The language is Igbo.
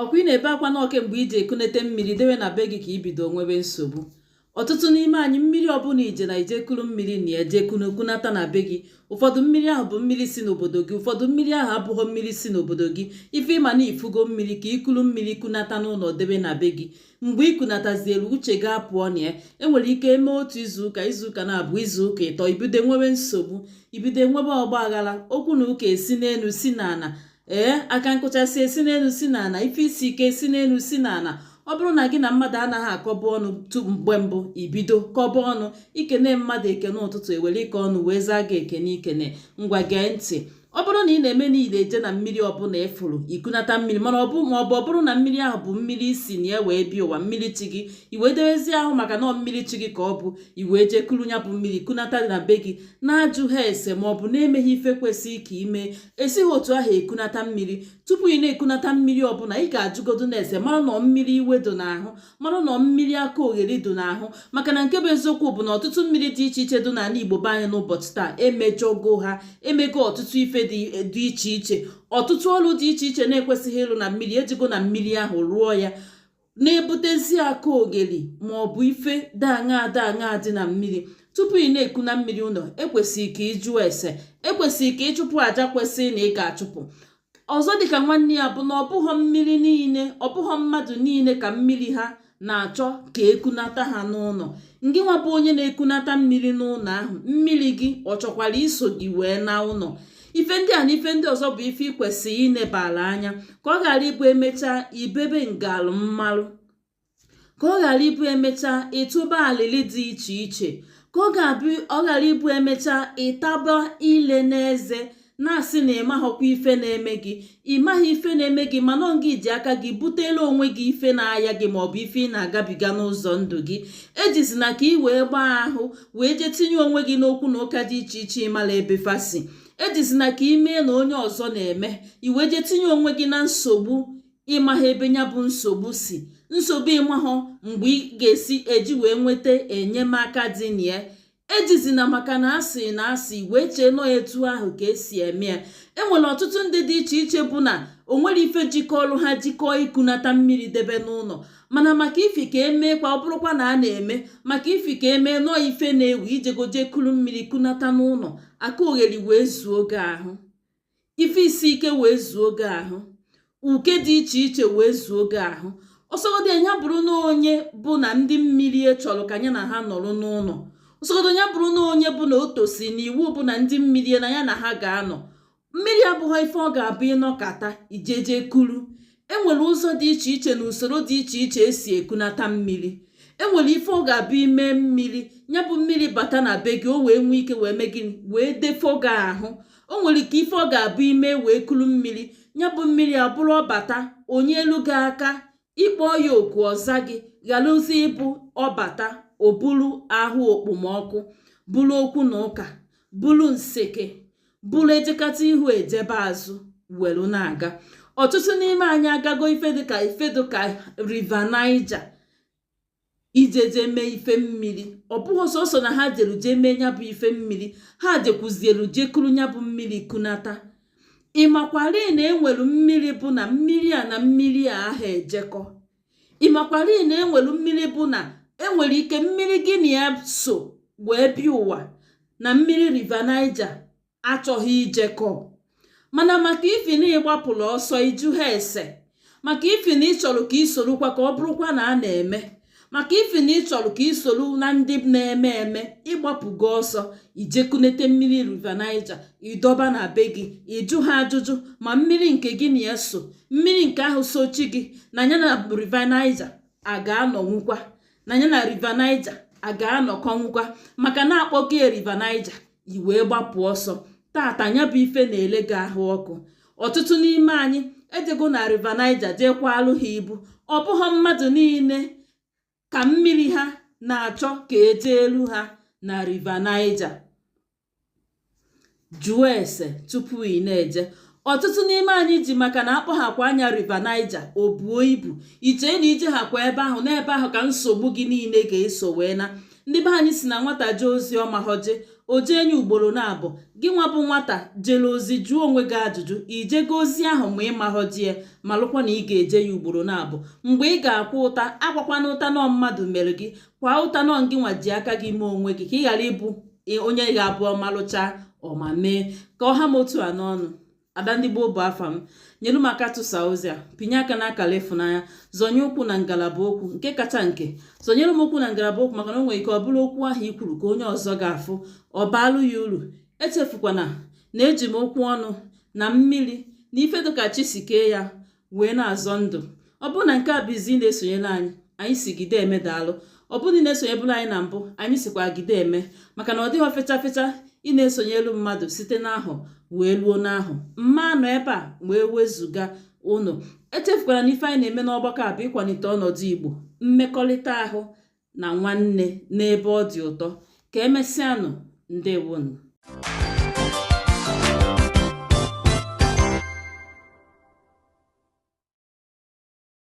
Ọkwa ị na-ebe akwa na kemgbe iji ekunete mmiri dewe na be gị ka ibido nwebe nsogbu. Ọtụtụ n'ime anyị, mmiri ọbụla ije na ije kuru mmiri na eje kunata na be gị, ụfọdụ mmiri ahụ bụ mmiri si n'obodo gị, ụfọdụ mmiri ahụ abụghị mmiri si n'obodo gị. Ife ịma na ifugo mmiri ka ikuru mmiri kunata n'ụlọ debe na be gị. Mgbe ị kunatazielu, uche gị apụọ na ya. Enwere ike eme otu izuụka, izuụka na-abụ, izuụka ịtọ, ibido nwebe nsogbu, ibido nwebe ọgba aghara, okwu na ụka esi n'elu si n'ala, ee, aka nkụchasị esi n'elu si n'ala, ife isi ike esi n'elu si n'ala. Ọ bụrụ na gị na mmadụ anaghị akọba ọnụ tu mgbe mbụ, ibido kọba ọnụ. Ikene mmadụ ekene ụtụtụ, ewere ike ọnụ wee zaa gị ekene ikene. Ngwa, gee ntị. Ọ bụrụ na ị na-eme niile eje na mmiri ọbụla ịfụrụ ikunata mmiri, mana ọ bụ ma ọ bụ ọ bụrụ na mmiri ahụ bụ mmiri isi na ya wee bịa ụwa, mmiri chi gị, i wee dewezie ahụ maka na ọ mmiri chi gị ka ọ bụ, i wee jee kuru ya bụ mmiri kunata na be gị na-ajụghị ese ma ọ bụ na-emeghị ife kwesịrị ka ime, esighị otu ahụ ekunata mmiri. Tupu ị na-ekunata mmiri ọbụla, ị ga-ajụgodo na ese, mara na mmiri iwe dị n'ahụ, mara na mmiri aka oghere dị n'ahụ. Maka na nke bụ eziokwu bụ na ọtụtụ mmiri dị iche iche dị n'ala Igbo be anyị n'ụbọchị taa emejọgo ha, emego ọtụtụ ife dị iche iche, ọtụtụ ọrụ dị iche iche na-ekwesịghị ịlụ na mmiri ejigo na mmiri ahụ rụọ ya, na-ebutezi aka ogeri ma ọ bụ ife daṅa daṅa dị na mmiri. Tupu ị na-eku na mmiri ụlọ, ekwesịrị ka ị jụọ ese, ekwesịrị ka ịchụpụ aja kwesịrị na ị ga-achụpụ. Ọzọ dịka nwanne ya bụ na ọ bụghọ mmiri niile, ọ bụghọ mmadụ niile ka mmiri ha na-achọ ka ekunata ha n'ụlọ. Ngị nwa bụ onye na-ekunata mmiri n'ụlọ ahụ, mmiri gị ọ chọkwara iso gị wee na ụlọ? Ife ndị a na ife ndị ọzọ bụ ife ị kwesịrị inebara anya, ka ọ ghara ịbụ emechaa ibebe ngalụ mmalụ, ka ọ ghara ịbụ emechaa ịtụba alịlị dị iche iche, ka ọ ghara ịbụ emechaa ịtaba ile n'eze na-asị na ịmaghọkwa ife na-eme gị. Ịmaghị ife na-eme gị, mana ọ gị ji aka gị butela onwe gị ife na-aya gị maọbụ ife ị na-agabiga n'ụzọ ndụ gị. Ejizina ka ị wee gbaa ahụ wee jee tinye onwe gị n'okwu na ụka dị iche iche ịmala ebe fasi. Ejizina ka ị mee na onye ọzọ na-eme, i wee jee tinye onwe gị na nsogbu ịmaghị ebe ya bụ nsogbu si, nsogbu ịmahọ mgbe ị ga-esi eji wee nweta enyemaka dị na ya. Ejizina maka na asị na asị wee chee nọ etu ahụ ka esi eme ya. Enwere ọtụtụ ndị dị iche iche bụ na o nwere ife jikọrọ ha jikọọ ikunata mmiri debe n'ụlọ, mana maka ifi ka emee kwa, ọ bụrụkwa na a na-eme maka ifi ka emee nọọ ife na-ewu, ijegoje kuru mmiri kunata n'ụlọ, aka ogheri wee zuo gị ahụ, ife isi ike wee zuo gị ahụ, uke dị iche iche wee zuo gị ahụ. Ọsọgodo ya bụrụ na onye bụ na ndị mmiri chọrọ ka ya na ha nọrọ n'ụlọ, ọsọgodo ya bụrụ na onye bụ na o tosi na iwu bụ na ndị mmiri na ya na ha ga-anọ, mmiri abụghị ife ọ ga-abụ ịnọkata ijeje kuru. Enwere ụzọ dị iche iche na usoro dị iche iche esi ekunata mmiri. Enwere ife ọ ga-abụ ime mmiri ya bụ mmiri bata na be gị, o wee nwee ike wee mee gịnị? Wee defo gị ahụ. O nwere ike ife ọ ga-abụ ime wee kuru mmiri ya bụ mmiri abụrụ ọbata onye elu gị aka, ịkpọ ya oku ọza gị, ghara ozi ịbụ ọbata o buru ahụ okpomọkụ, bụrụ okwu na ụka, bụrụ nseke, bụrụ ejekata ihu ejebe azụ welu na-aga. Ọtụtụ n'ime anyị agago ife dịka River Niger ijeje mee ife mmiri. Ọ bụghị sọsọ na ha jere jee mee ya bụ ife mmiri, ha jekwuzielu jekuru ya bụ mmiri kunata. Ị makwari na enwere mmiri bụ na mmiri a na mmiri a aha ejekọ? Ị makwari na enwere mmiri bụ na enwere ike mmiri gị na ya so wee bịa ụwa na mmiri River Niger achọghị ijekọ? Mana maka ifi na ịgbapụrụ ọsọ iju ha ese, maka ifi na ị chọrọ ka isorokwa ka ọ bụrụkwa na a na-eme, maka ifi na ị chọrọ ka isoro na ndị na-eme eme, ịgbapụgo ọsọ ijekunete mmiri River Niger ịdọba na be gị. Ịjụ ha ajụjụ ma mmiri nke gị na ya so, mmiri nke ahụ sochi gị na ya na River Niger a ga-anọnwukwa, na ya na River Niger a ga-anọkọnwukwa? Maka na akpọ gị River Niger, i wee gbapụ ọsọ. Tata ya bụ ife na-ele gị ahụ ọkụ. Ọtụtụ n'ime anyị ejego na River Niger jee kwalụ ha ibu. Ọ bụghị mmadụ niile ka mmiri ha na-achọ ka eje elu ha na River Niger. Jụọ ese tupu ị na-eje. Ọtụtụ n'ime anyị ji maka na akpọghakwa anya River Niger, o buo ibu, ichee na ije ha kwa ebe ahụ, n'ebe ahụ ka nsogbu gị niile ga-eso wee na. Ndị be anyị si na nwata jee ozi ọmahọje, O jee nye ugboro naabọ. Gị nwa bụ nwata jere ozi, jụọ onwe gị ajụjụ: ijego ozi ahụ ma ị mahọ di ya? Malụkwa na ị ga-eje ya ugboro naabọ. Mgbe ị ga-akwa ụta, akwakwana ụta nọ mmadụ mere gị. Kwa ụta nọ gị nwa ji aka gị mee onwe gị, ka ị ghara ịbụ onye ga-abụ ọmalụcha ọma mee ka ọ ha m otu a n'ọnụ. Ada Ndị Gboo bụ afa m. Nyelu m aka tụsa ozi a, pinye aka n'akara ịfụnanya, zọnye ụkwụ na ngalaba okwu nke kacha nke, zọnyere m ụkwụ na ngalaba okwu, maka na o nwere ike ọ bụrụ okwu ahụ i kwuru ka onye ọzọ ga-afụ, ọ baalụ ya uru. Echefukwana na eji m okwu ọnụ na mmiri na ife dịka chi si kee ya wee na-azọ ndụ. Ọ bụrụ na nke a bụ izi ị na-esonyere anyị, anyị si gide eme, daalụ. Ọ bụrụ na ị na-esonyebụrụ anyị na mbụ, anyị sikwa gide eme, maka na ọ dịghị fecha fecha ị na-esonyelu mmadụ site n'ahụ wee luo n'ahụ mma nọ ebe a wee wezụga unu. Echefukwara na ife anyị na-eme n'ọgbakọ a bụ ịkwalite ọnọdụ Igbo, mmekọrịta ahụ na nwanne n'ebe ọ dị ụtọ. Ka emesịanụ, ndewonu.